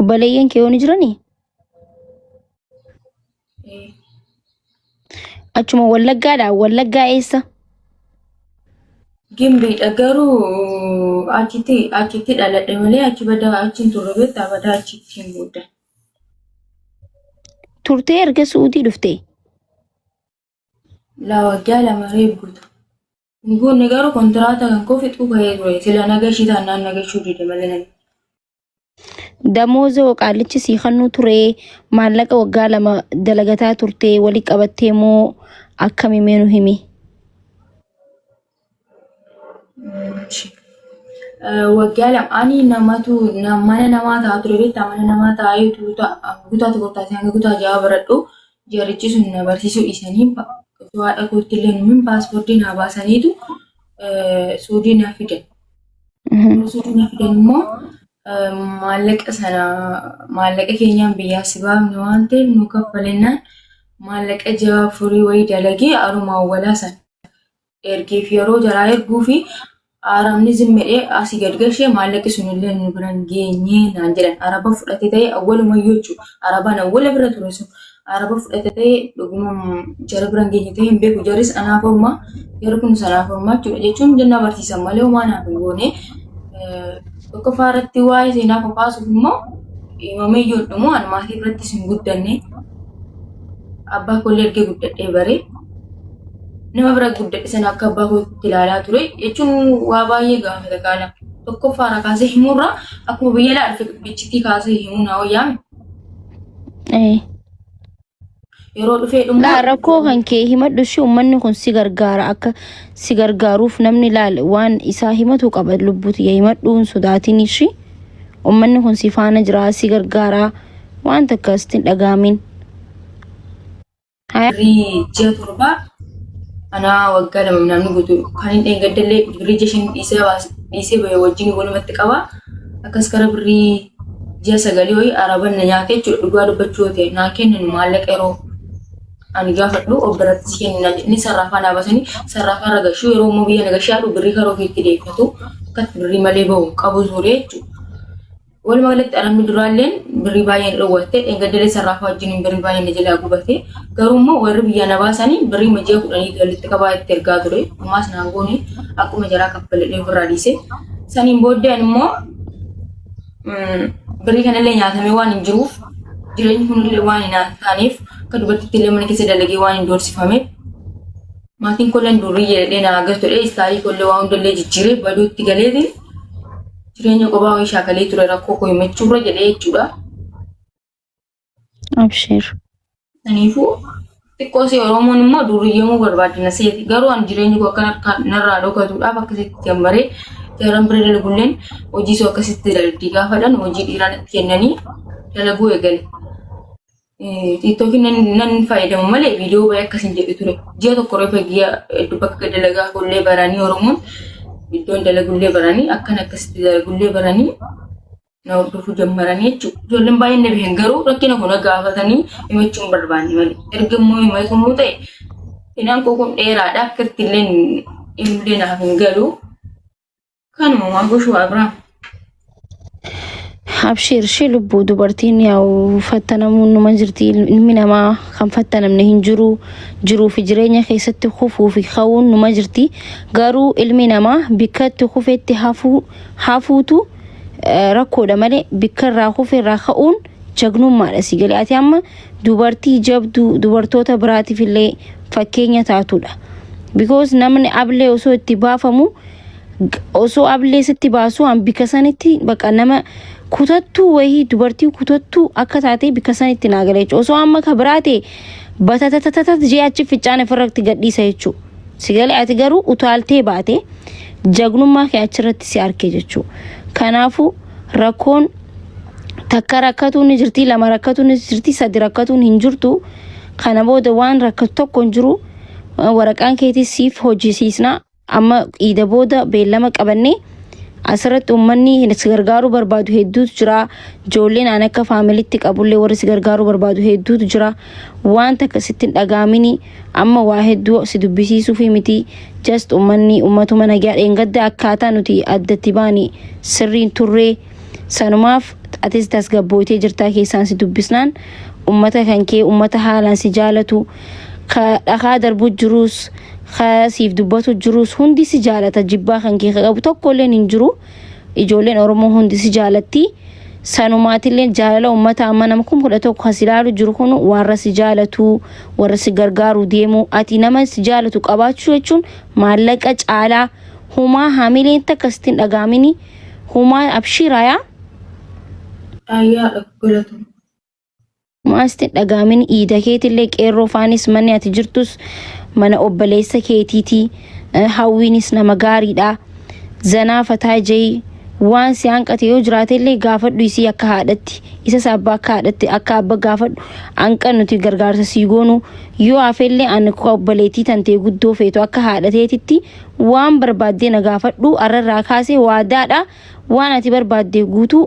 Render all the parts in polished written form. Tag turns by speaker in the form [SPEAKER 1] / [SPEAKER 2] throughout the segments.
[SPEAKER 1] Obboleeyyan kee yoo ni jiranii?
[SPEAKER 2] Ee.
[SPEAKER 1] Achuma Wallaggaadha. Wallaggaa eessa?
[SPEAKER 2] Gimbiidha garuu achitti dhaladhe malee achi badaa achi hin turre beektaa badaa achitti hin guddanne.
[SPEAKER 1] Turtee erga Su'uudii dhufte.
[SPEAKER 2] Laa waggaa 2 reef guuta. Hin guunne garuu kontiraata kan koo fixuu ka'ee ture. Sila nagashii taanaan nagashuu dide malee namni.
[SPEAKER 1] Damooza qaalichi sii kennuu ture maallaqa waggaa 2 dalagataa turte wali qabattee moo akkami mee nu himi?
[SPEAKER 2] Waggaa 2 ani namatu mana namaa ta'a ture beektaa mana namaa taa'ee kutaa tokko taasisee hanga kutaa ja'a baradhu jarichi sun na barsiisuu dhiisanii osoo haadha kootti illee numin paaspoortii naa baasaniitu suudii na fidan. Yeroo suudii na fidan immoo maallaqa sana maallaqa keenyaan biyyaa si baafne waan ta'eef nu kaffalennaan maallaqa ji'a afurii wayii dalagee aruma awwalaa sana ergeef yeroo jaraa erguu fi Arabni zimmedhee asii gad gashee maallaqi sunillee nu bira hin geenye naan jedhan. Araba fudhate ta'e awwalumayyuu jechuudha. Arabaan awwala bira ture sun araba fudhate ta'e dhuguma jara bira hin geenye ta'e hin beeku. Jarris anaaf ormaa jarri kunis anaaf ormaa jechuudha. Jechuun jennaa barsiisan malee homaa naaf hin goone. Tokkoffaa irratti waa'ee seenaa koo kaasuuf immoo himamee iyyuu hin dhumu. Ani maatii birattis hin guddanne. Abbaa koollee ergee guddadhee bare. Nama bira guddadhe sana akka abbaa kootti ilaalaa ture jechuun waa baay'ee gaafata qaala. Tokkoffaa irraa kaasee himuurraa akkuma biyya alaa dhufe bichittii kaasee himuu naa wayyaame. Yeroo dhufee dhummoo
[SPEAKER 1] Laa rakkoo kan kee himadhu shi uummanni kun si gargaara akka si gargaaruuf namni laal waan isaa himatu qaba lubbuti himadhu hin sodaatin shi uummanni kun si faana jira si gargaara waan takka sitti hin dhagaamin. Haya.
[SPEAKER 2] Birrii ji'a torbaa anaa waggaa 2 namni guutu kan hin dheengaddallee birrii ji'a 5 dhiisee dhiisee bahe wajjin walumatti qaba. Akkas kara birrii ji'a sagalii wayii araban na nyaate jechuudha dhugaa dubbachuu yoo ta'e naa kennan maallaqa yeroo ani gaafadhu of biratti si kennan jedhanii sarraafaa naa basanii sarraafaa irra gashuu yeroo immoo biyya na gashaadhu birrii karoo ofiitti deeffatu akkatti birrii malee bahu qabu ture jechuudha. Walumaa galatti arabni duraalleen birrii baay'ee na dhowwatte dheengaddalee sarraafaa wajjin birrii baay'ee na jalaa gubate garuu immoo warri biyyaa na baasanii birrii ji'a kudhanii walitti qabaa itti ergaa ture ammaas naan goone akkuma jaraa kaffaladhee ofirraa dhiise saniin booddee ani immoo birrii kanallee nyaatamee waan hin jiruuf jireenyi kunillee waan hin taaneef akka dubartiitti illee mana keessa dalagee waan hin doorsifameef maatiin kolleen durii jedhee na agartudha istaayii kollee waan hundallee jijjiiree baduutti galeetiin jireenya qophaa wayii shaakalee ture rakkoo koo himachuurra jedhee jechuudha.
[SPEAKER 1] Abshir.
[SPEAKER 2] Kanaafuu xiqqoo si Oromoon immoo durriyyamuu barbaaddi na seeti. Garuu ani jireenyi koo akka harka narraa dhokatuudhaaf akkasitti jammaree jaran bira dalagulleen hojii soo akkasitti dalagdii gaafadhan hojii dhiiraa natti kennanii dalaguu eegale. Tiiktookii nan fayyadamu malee viidiyoo baay'ee akkas hin jedhu ture. Ji'a tokko reefa ji'a hedduu bakka dalagaa kollee baranii Oromoon iddoon dalagullee baranii akkan akkasitti dalagullee baranii na hordofuu jammaranii jechuudha. Ijoolleen baay'een na beekan garuu rakkina kun gaafatanii himachuu hin barbaanne malee. Erga immoo himatamuu ta'e seenaan koo kun dheeraadha akkatti illee himullee naaf hin galu. Kanuma maa goshuu Abiraam.
[SPEAKER 1] Abshiir ishee lubbuu dubartiin yaa'u fattanamuun numa jirti ilmi namaa kan fattanamne hin jiru jiruu fi jireenya keessatti kufuu fi ka'uun numa jirti garuu ilmi namaa bikka itti kufetti hafuu hafuutu rakkoodha malee bikka irraa kufe irraa ka'uun jagnummaadha si galee ati amma dubartii jabduu dubartoota biraatiif illee fakkeenya taatudha because namni ablee osoo itti baafamu osoo ablee sitti baasuu an bika sanitti bakka nama kutattuu wayii dubartii kutattuu akka taatee bika sanitti naa gala jechuudha. Osoo amma ka biraa ta'e batatatatat jee achi ficcaan ofirratti gadhiisa jechuudha. Si galee ati garuu utaaltee baate jagnummaa kee achirratti si arke jechuudha. Kanaafuu rakkoon takka rakkatuun ni jirti lama rakkatuun ni jirti sadi rakkatuun hin jirtu. Kana booda waan rakkatu tokko hin jiru. Waraqaan keetis siif hojjisiisna. Amma iida booda beellama qabannee asirratti uummanni si gargaaruu barbaadu hedduutu jira. Ijoolleen aan akka faamilitti qabullee warri si gargaaruu barbaadu hedduutu jira. Waan takka sitti hin dhagaamini amma waa hedduu si dubbisiisuufi miti. Just uummanni uummatuma nagaa dheengadda akkaataa nuti addatti baani sirriin turree. Sanumaaf atis tasgabbooytee jirtaa keessaan si dubbisnaan ummata kan kee ummata haalaan si jaalatu ka dhakaa darbu jiruus ka siif dubbatu jiruus hundi si jaalata jibbaa kan kee ka qabu tokkolleen hin jiru. Ijoolleen Oromoo hundi si jaalatti. Sanumaatillee jaalala ummata amma nama 11,000 kan si ilaalu jiru kun warra si jaalatu warra si gargaaru deemu ati nama si jaalatu qabaachuu jechuun maallaqa caalaa humaa hamileen takka sitti hin dhagaamini humaa abshiiraayaa.
[SPEAKER 2] Ayyaa galatu.
[SPEAKER 1] Humaa sitti hin dhagaamini iida keetillee qeerroo faanis manni ati jirtus mana obboleessa keetiiti. Hawwiinis nama gaariidha. Zanaa fataa jei waan si hanqate yoo jiraatellee gaafadhu isii akka haadhatti isas abbaa akka haadhatti akka abba gaafadhu hanqa nuti gargaarsa sii goonu yoo hafellee ani akka obboleettii tantee guddoo feetu akka haadha teetitti waan barbaaddee na gaafadhu arrarraa kaasee waadaadha waan ati barbaaddee guutuu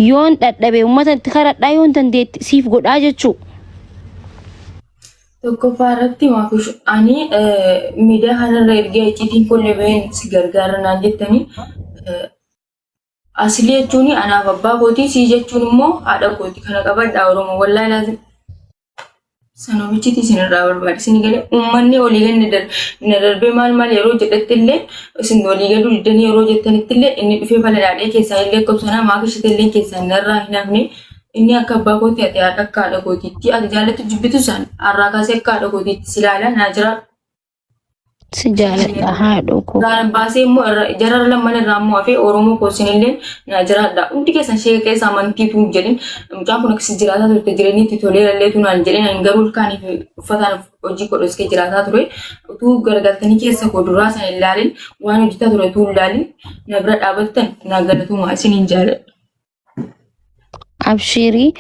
[SPEAKER 1] yoon dhadhabe ummata itti karadhaa yoon dandeetti siif godhaa jechuu.
[SPEAKER 2] Tokkoffaa irratti maakush ani miidiyaa kanarra ergee icciitiin kun baheen si gargaara naan jettanii aslii jechuun anaaf abbaa kootii sii jechuun immoo haadha kooti kana qabadhaa Oromoo wallaahi laazim sanobichiti isinirraa barbaade isin galee uummanni olii gadi na darbee maal maal yeroo jedhetti illee isin olii gaduu diddanii yeroo jettanitti illee inni dhufee fala dhaadhee keessaa illee akkuma maakushiti illee keessaa narraa hin hafne. Inni akka abbaa kootii ati haadha akka haadha kootiitti ati jaallattu jibbitu san har'aa kaasee akka haadha kootiitti si ilaala naa jiraadhu.
[SPEAKER 1] Si jaaladha haadhoo koo.
[SPEAKER 2] Gaara baasee immoo irra jara lamman irraa immoo hafee Oromoo koo isinillee naa jiraadha. Hundi keessan ishee keessa amantiitu hin jedhin mucaan kun akkasii jiraataa turte jireenyi itti toleera illee naan jedhin ani garuu ilkaanii fi uffataan hojii koo dhoskee jiraataa ture. Utuu garagaltanii keessa koo duraa sana hin ilaalin waan hojjetaa ture utuu hin ilaalin na bira dhaabattan naa galatumaa isiniin jaaladha.
[SPEAKER 1] Abshiirii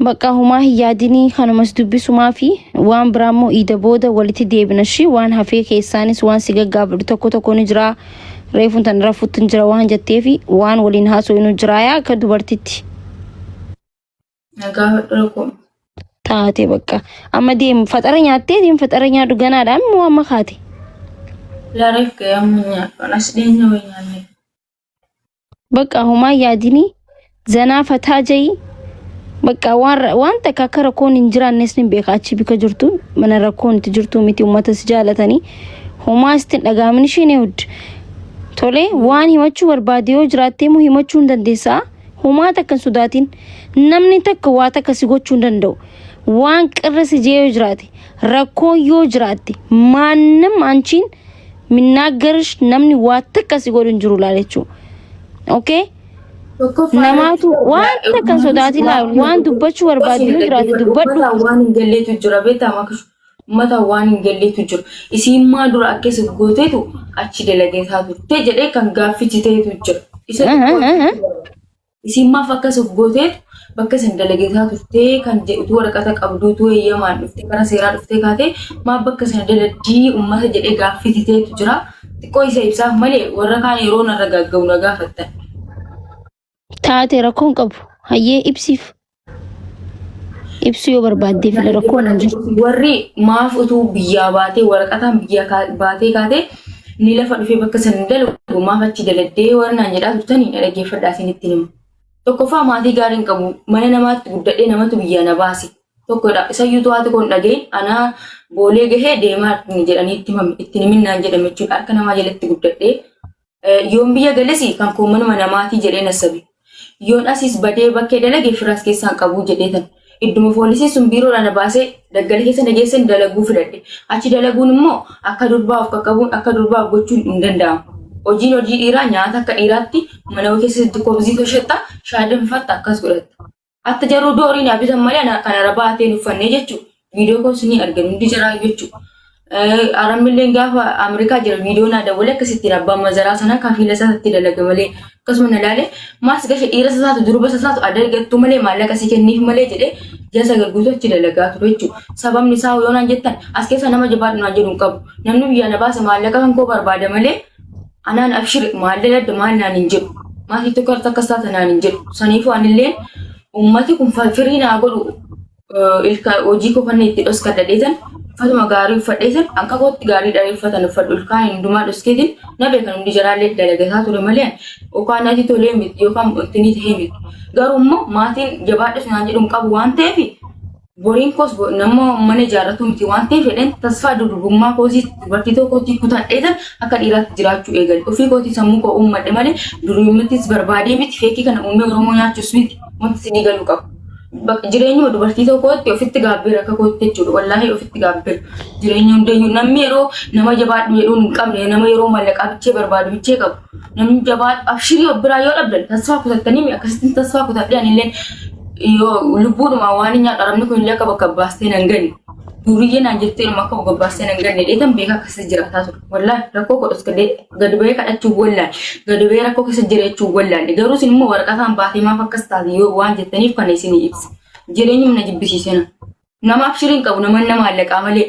[SPEAKER 1] bakka humaa hin yaadinii kanumas dubbisumaa fi waan biraa immoo iida booda walitti deebina shi waan hafee keessaanis waan si gaggaafadhu tokko tokko ni jira reefuun tan rafuutti hin jira waan jetteefi waan waliin haasofnu jira yaa akka dubartitti
[SPEAKER 2] Nagaa fadhu rakkoo.
[SPEAKER 1] taate bakka amma deem faxara nyaattee deem faxara nyaadhu ganaadha immoo amma kaate.
[SPEAKER 2] Laareef ga'ee amma nyaadhu. As dhiyeenya wayii nyaanne.
[SPEAKER 1] Bakka homaa yaadini zanaa fataa ja'i bakka waan waan takka akka rakkoon hin jiraannes ni beeka achi bika jirtu mana rakkoon itti jirtu miti uummata si jaalatanii homaa sitti hin dhaga'amin isheen eewud tole waan himachuu barbaade yoo jiraatte immoo himachuu hin dandeessaa homaa takka hin sodaatin namni takka waa takka si gochuu hin danda'u waan qirra si jee yoo jiraate rakkoon yoo jiraatte maannam anchiin minnaaggarsh namni waa takka si godhu hin jiru laal jechuu okay
[SPEAKER 2] Tokkoffaa
[SPEAKER 1] namaatu waan takka hin sodaatin laal waan dubbachuu barbaaddu yoo jiraate dubbadhu
[SPEAKER 2] Uummataan waan hin galleetu jira beektaa maqashu. Uummataan waan hin galleetu jira. Isiin maa dura akkas gooteetu achi dalageessaa turte jedhee kan gaaffichi ta'etu jira. Isa xiqqoo Isiin maaf akkas of gooteetu bakka isin dalageessaa turtee kan jedhutu waraqata qabduutu eeyyamaan dhuftee karaa seeraa dhuftee kaatee maaf bakka sana daladdii uummata jedhee gaaffii ta'etu jira. Xiqqoo isa ibsaaf malee warra kaan yeroo narra gagga'u na gaafattan.
[SPEAKER 1] Taate rakkoon qabu hayyee ibsiif ibsuu yoo barbaaddeef illee rakkoon hin jiru.
[SPEAKER 2] Warri maaf utuu biyyaa baatee waraqataan biyyaa baatee kaatee ni lafa dhufee bakka sana dalagu maaf achi daladdee warra naan jedhaa turtanii na dhaggeeffadhaa isinitti himu. Tokkoffaa maatii gaarii hin qabu mana namaatti guddadhee namatu biyyaa na baase. Tokkodha isayyuu to'aati koon dhageen anaa boolee gahee deemaa jedhanii itti himame itti himinnaan jedhame jechuudha harka namaa jalatti guddadhee Yoon biyya gales kan koo manuma namaatii jedheen assabe. Yoon asiis badee bakkee dalage firaas keessaan qabuu jedheetan. Idduma foolisiin sun biiroodhaa na baasee daggala keessa na geessan dalaguu filadhe. Achi dalaguun immoo akka durbaa of qaqqabuun akka durbaa of gochuun hin danda'amu. Hojiin hojii dhiiraa nyaata akka dhiiraatti mana keessatti kobzii toshatta shaayii danfifatta akkas godhatta. Atta jaruu doorii naa bitan malee ana kan arabaa hatee hin uffannee jechuudha. Viidiyoo koos ni argan hundi jaraa jechuudha. Arammilleen gaafa Ameerikaa jira viidiyoo naa dawwalee akkasittiin abbaan mazaraa sanaa kafiila isaatti dalaga malee akkasuma na ilaale maas gashe dhiira sasaatu durba sasaatu adda argattuu malee maallaqa si kenniif malee jedhee ji'a 9 guutuu achi dalagaa ture jechuudha. Sababni isaa yoo naan jettan as keessa nama jabaadhu naan jedhu hin qabu. Namni biyyaa na baase maallaqa kan koo barbaada malee Anaan abshir maal daladda maal naan hin jedhu. Maatii tokko irratti akkas taata naan hin jedhu. Saniifuu anilleen uummati kun firii naa godhu ilka hojii koo kan itti dhoskadha dheetan Uffatuma gaarii uffadhee san akka kootti gaarii dha uffatan uffadhu ilkaan hundumaa dhoskeetiin na beekan hundi jalaallee dalagataa ture malee yookaan natti tolee miti yookaan ittiin ta'ee miti. Garuu immoo maatiin jabaadhus naan jedhu hin qabu waan ta'eef boriin koos nama mana ijaarratu miti waan ta'eef jedheen tasfaa durbummaa koosii dubartii tokkotti kutadhee san akka dhiiraatti jiraachuu eegale. Ofii kootii sammuu koo uummadhe malee duruummattis barbaadee miti feekii kana uumee Oromoo nyaachuus miti wanti isinii galuu qabu. Bakka jireenyuma dubartii tokkootti ofitti gaabbeera akka kootti jechuudha. Wallaahi ofitti gaabbeera. Jireenya hundayyuu namni yeroo nama jabaadhu jedhuun hin qabne nama yeroo mallaqaa bichee barbaadu bichee qabu. Namni jabaadhu abshirii of biraa yoo dhabdan tasfaa kutattanii mi akkasitti tasfaa kutadhee anillee yoo lubbuudhuma waan hin nyaadhu arabni kun illee akka bakka baastee nan ganne. Duriyyee naan jettee dhuma akka bakka baastee nan ganne dheetan beekaa akkasitti jiraataa ture. Wallaahi rakkoo godhus gadi bahee kadhachuu wallaale. Gadi bahee rakkoo keessa jiraachuu wallaale. Garuu isin immoo waraqataan baatee maaf akkas taate yoo waan jettaniif kana isinii ibsa. Jireenyi na jibbisiisena. Nama abshirii hin qabu nama nama maallaqaa malee.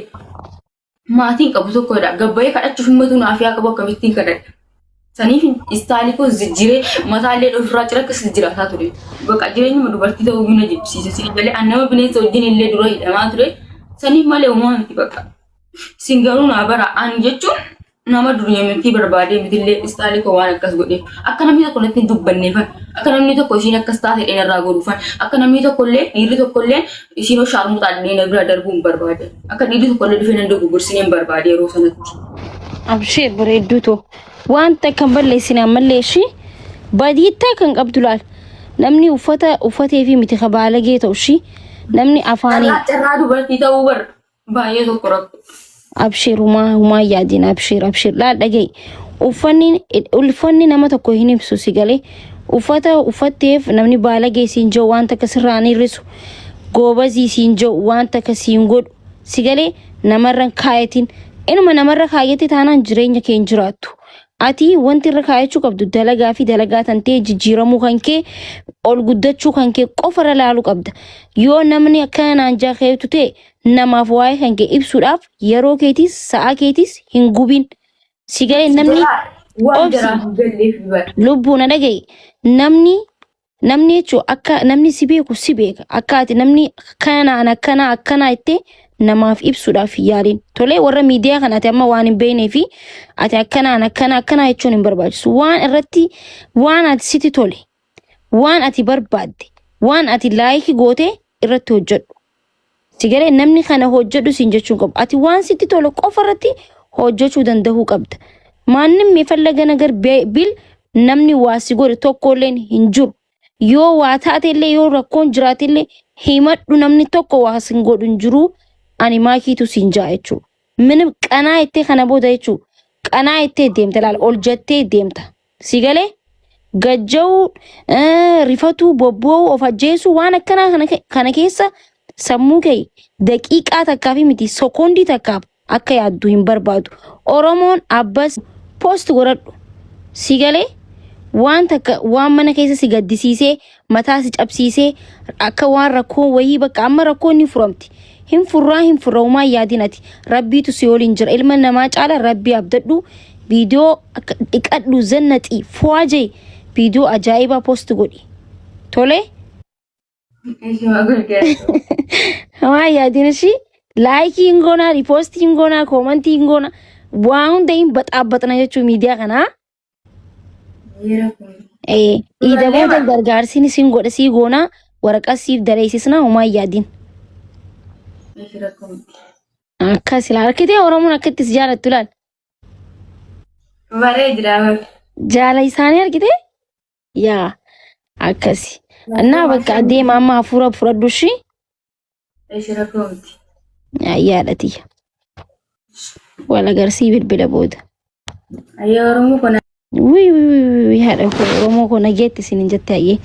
[SPEAKER 2] Maatiin qabu tokkodha. Gabbayee kadhachuuf immoo naaf yaa qabu akkamittiin kadhadha. Saniif istaalii koo jijjiiree mataallee ofirraa cira akkas jiraataa ture. Bakka jireenyuma dubartii ta'uu na jibbisiise. Isin malee an nama bineensa wajjin illee dura hidhamaa ture. Saniif malee uumaa miti bakka. Isin garuu naa bara an jechuun nama duriyamtii barbaadee mitillee istaalii koo waan akkas godheef akka namni tokko natti hin dubbanneefan akka namni tokko ishiin akkas taate dheena irraa goruufan akka namni tokko illee dhiirri tokko illee ishiin hoo shaarmuxaa dheena bira darbuu hin barbaade akka dhiirri tokko illee dhufee nan dogoggorsinee hin barbaade yeroo sanatti.
[SPEAKER 1] Absheer bareedduu too. Wanta akka hin balleessine ammallee ishii badiittaa kan qabdu laal. Namni uffata uffatee fi miti kabaalagee ta'u ishii namni afaaniin
[SPEAKER 2] Carraa carraa dubartii ta'uu bar Baay'ee tokko rakkoo.
[SPEAKER 1] Abshir humaa humaa yaadin abshir abshir laal dhaga'i uffanni uffanni nama tokko hin ibsu si galee uffata uffatteef namni baalagee siin jiru waan takka sirraa hin hir'isu goobazii siin jiru waan takka siin godhu si galee namarra hin kaayatin inuma namarra kaayyate taanaan jireenya kee hin jiraattu Ati wanti irra kaayachuu qabdu dalagaa fi dalagaa tantee jijjiiramuu kan kee ol guddachuu kan kee qofa irra laaluu qabda. Yoo namni akkana naan jaakeetu ta'e namaaf waa'ee kan kee ibsuudhaaf yeroo keetis sa'a keetis hin gubin. Si galee namni
[SPEAKER 2] Jaraa waan
[SPEAKER 1] obsi
[SPEAKER 2] jaraa hin galleef bara.
[SPEAKER 1] lubbuu na dhaga'i namni Namni jechuun akka namni si beeku si beeka. Akka ati namni kanaan akkanaa akkanaa jettee namaaf ibsuudhaaf hin yaaliin. Tolee warra miidiyaa kana ati amma waan hin beeknee fi ati akkanaan akkana akkanaa jechuun hin barbaachisu. Waan irratti waan ati sitti tole, waan ati barbaadde, waan ati laayikii goote irratti hojjedhu. Si galee namni kana hojjedhu siin jechuun qabu. Ati waan sitti tolu qofa irratti hojjechuu danda'uu qabda. Maannim mefallaga nagar bil namni waa si godhe tokkolleen hin jiru. Yoo waa taatellee yoo rakkoon jiraatellee himadhu namni tokko waa sin godhu hin jiru. Ani maakiitu siin jaa jechuudha. Minim qanaa jettee kana booda jechuudha. Qanaa jettee deemta laala ol jettee deemta. Si galee gajja'uu, rifatuu, bobboo'uu, of ajjeesuu waan akkanaa kana keessa sammuu kee daqiiqaa takkaa fi miti sekoondii takkaaf akka yaaddu hin barbaadu. Oromoon abbas post godhadhu. Si galee waan takka waan mana keessa si gaddisiisee mataa si cabsiisee akka waan rakkoon wayii bakka amma rakkoon ni furamti. Hin furraa hin furra homaa hin yaadin ati rabbiitu si waliin jira ilma namaa caala rabbii abdadhu viidiyoo akka dhiqadhu zannaxi fuwaa jee viidiyoo ajaa'ibaa post godhi. Tole
[SPEAKER 2] Ishuma gargaaru.
[SPEAKER 1] homaa hin yaadin ishii laayikii hin goonaa riipoostii hin goonaa koomantii hin goonaa waa hunda hin baxaabbaxna jechuu miidiyaa kanaa.
[SPEAKER 2] Yeera kun.
[SPEAKER 1] Iida
[SPEAKER 2] Durallee
[SPEAKER 1] booda
[SPEAKER 2] bara.
[SPEAKER 1] gargaarsiin isin godha sii goonaa waraqaa siif daleessisnaa homaa hin yaadin.
[SPEAKER 2] Ishi rakkoo miti.
[SPEAKER 1] Akkas ilaal harkitee Oromoon akka itti si jaalattu ilaal.
[SPEAKER 2] Baree jira bara.
[SPEAKER 1] Jaala isaanii argitee yaa akkasi. Annaa bakka adeema amma hafuura fudhadhu ishii
[SPEAKER 2] Ishi rakkoo miti.
[SPEAKER 1] yaadha tiyya. Wal agarsii bilbila booda.
[SPEAKER 2] Ayyaa Oromoo kana
[SPEAKER 1] Wii wii wii wii haadha koo Oromoo koo nageetti isin hin jette hayyee.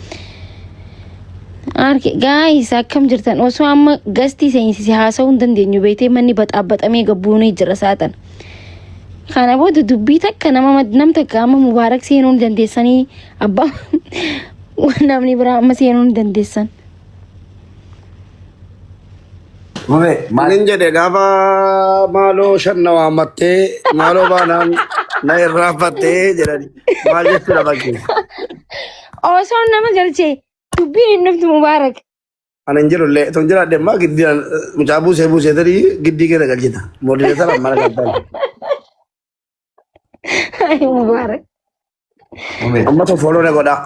[SPEAKER 1] Arke gaayis akkam jirtan osoo amma gastii seensise haasa'uu hin dandeenyu beektee manni baxaabbaxamee gabbuunee jira saatan. Kana booda dubbii takka nama nam takka amma mubaarak seenuu hin dandeessanii abbaa namni biraa amma seenuu hin dandeessan.
[SPEAKER 3] Mube maal
[SPEAKER 4] Nin jedhe gaafa maaloo shan na waammattee maaloo baanaan na irraanfattee jedhani. Maal jechuudha bakki?
[SPEAKER 1] Osoo nama galchee dubbiin hin dhuftu mubaarak.
[SPEAKER 4] Ani hin jiru illee tun jiraadhe immoo giddii mucaa buusee buusee tarii giddii keessa galchita. Moodileetara mana galtan.
[SPEAKER 1] Ay Mubaarak.
[SPEAKER 4] Amma tokko fooloo na godhaa.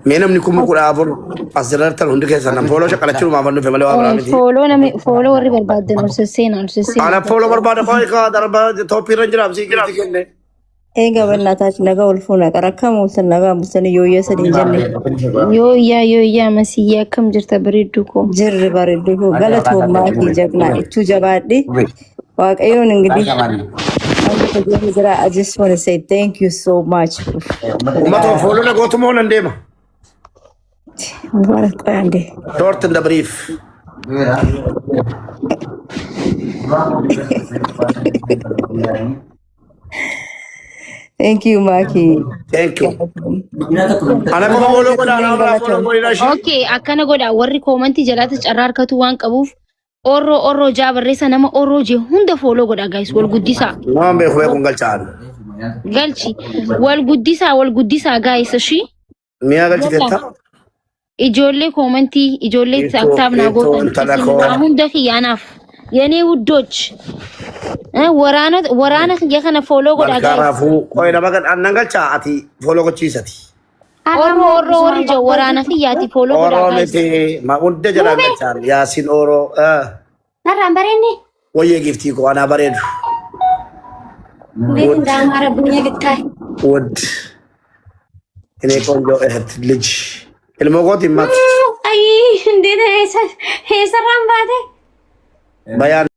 [SPEAKER 4] Mee namni 14,000 as jirtan hundi keessan nam fooloo shaqqalachuu maaf dhufe malee waa biraa miti.
[SPEAKER 1] Fooloo namni fooloo warri barbaaddan ol sesseena ol sesseena.
[SPEAKER 4] Ana fooloo barbaada koo hiikaa darba tooppii irra jira absii giiftii kenne.
[SPEAKER 5] Eega bannataach nagaa ol fuuna qara akkam ooltan nagaa bultanii yooyyaa sadii hin jenne.
[SPEAKER 1] Yoo iyyaa yoo iyyaa masiyyaa akkam jirta bareedduu koo.
[SPEAKER 5] Jirri bareedduu koo galatoomaa kee jagnaa ichuu jabaadhi. Waaqayyoon ingidihi wanta hojii jira. I just want to say thank you so much.
[SPEAKER 4] Uummata fooloo na gootumoo nan deema.
[SPEAKER 5] Mubarak qoyande.
[SPEAKER 4] Short and brief.
[SPEAKER 5] Thank you, Maki.
[SPEAKER 4] Thank you. Ana qofa fooloo godhaa
[SPEAKER 5] Isinillee
[SPEAKER 4] nama biraa fooloo
[SPEAKER 5] galatoom.
[SPEAKER 4] godhina ishii.
[SPEAKER 1] Okay, akkana godha warri koomantii jalaatti carraa harkatu waan qabuuf orroo orroo jaa barreessa nama orroo jee hunda fooloo godha guys wal guddisaa.
[SPEAKER 4] Nama beeku beekuun galchaan.
[SPEAKER 1] Galchi wal guddisaa wal guddisaa guys ishii.
[SPEAKER 4] Mi'a galchiteetta.
[SPEAKER 1] Ijoollee koomantii ijoollee
[SPEAKER 4] Ittoo
[SPEAKER 1] taaptaap naa
[SPEAKER 4] ittoo
[SPEAKER 1] gootan
[SPEAKER 4] intala
[SPEAKER 1] isin
[SPEAKER 4] koo.
[SPEAKER 1] waa hunda kiyyaanaaf yenee wuddoch waraana waraana kiyya kana fooloo godhaa
[SPEAKER 4] Malkaa
[SPEAKER 1] guys.
[SPEAKER 4] raafuu. Qoy nama annan galchaa ati fooloo gochiisati.
[SPEAKER 1] Orroo orroo warri jiru waraana kiyyaati fooloo godhaa
[SPEAKER 4] Oroo
[SPEAKER 1] guys.
[SPEAKER 4] miti ma hunda jalaa galchaan Yaasiin Oroo.
[SPEAKER 6] Narraan bareenne.
[SPEAKER 4] Wayyee giftii koo anaa bareedu.
[SPEAKER 6] እንዴት እንዳማረብኝ ብታይ።
[SPEAKER 4] ውድ እኔ ቆንጆ እህት ልጅ ilmoo kooti himmatu.
[SPEAKER 6] አይ እንዴት የሰራን ባቴ
[SPEAKER 4] Bayaan